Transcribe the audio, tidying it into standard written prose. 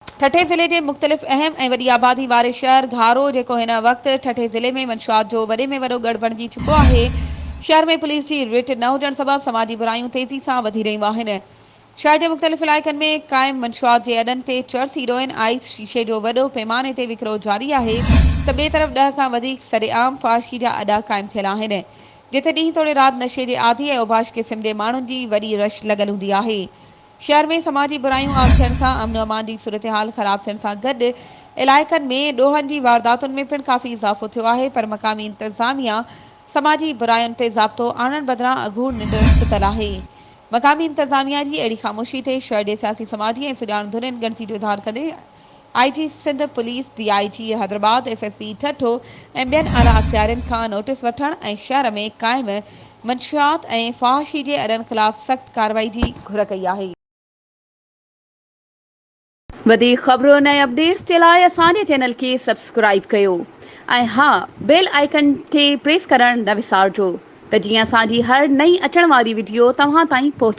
ٺٽي ضلعي جي مختلف اهم ۽ وڏي آبادي واري شهر گهارو جيڪو هن وقت ٺٽي ضلعي ۾ منشيات جو وڏي ۾ وڏو ڳڙهه بڻجي چڪو آهي، شهر ۾ پوليس جي رٽ نه هجڻ سبب سماجي برايون تيزي سان وڌي رهيون آهن. شهر جي مختلف علائقن ۾ قائم منشيات جي اڏن تي چرس، هيروئن، آئس، شيشي جو وڏو پيماني تي وڪرو جاري آهي ته ٻئي طرف ڏهه کان وڌيڪ سرعام فحاشي جا اڏا قائم ٿيل آهن جتي ڏينهن توڙي رات نشي جي عادي ۽ اوباش قسم جي ماڻهن جي وڏي رش لڳل هوندي آهي. شهر ۾ سماجي برايون عام ٿيڻ سان امن و امان جي صورتحال خراب ٿيڻ سان گڏ علائقن ۾ ڏوهن جي وارداتن ۾ پڻ ڪافي اضافو ٿيو آهي پر مقامي انتظاميا سماجي براين تي ضابطو آڻڻ بدران اگهور ننڊ ستل آهي. مقامي انتظاميا جي اهڙي خاموشي تي شهر جي سياسي سماجي ۽ سڄاڻ ڌرين ڳڻتي جو اظهار ڪندي I G Sindh police, D I G Hyderabad, S S P Thatta ۽ ٻين اعليٰ اختيارين کان نوٽيس وٺڻ ۽ شهر ۾ قائم منشيات ۽ فحاشي جي اڏن خلاف سخت ڪارروائي جي گهر ڪئي آهي. وڌيڪ خبرن ۽ اپڊيٽس جي لاء اسان جي چينل کي سبسڪرائيب ڪيو ۽ ها بيل آئيڪن کي پريس ڪرڻ نه وسارجو ته جيئن اسان جي هر نئين اچڻ واري وڊيو توهان تائين پهچي.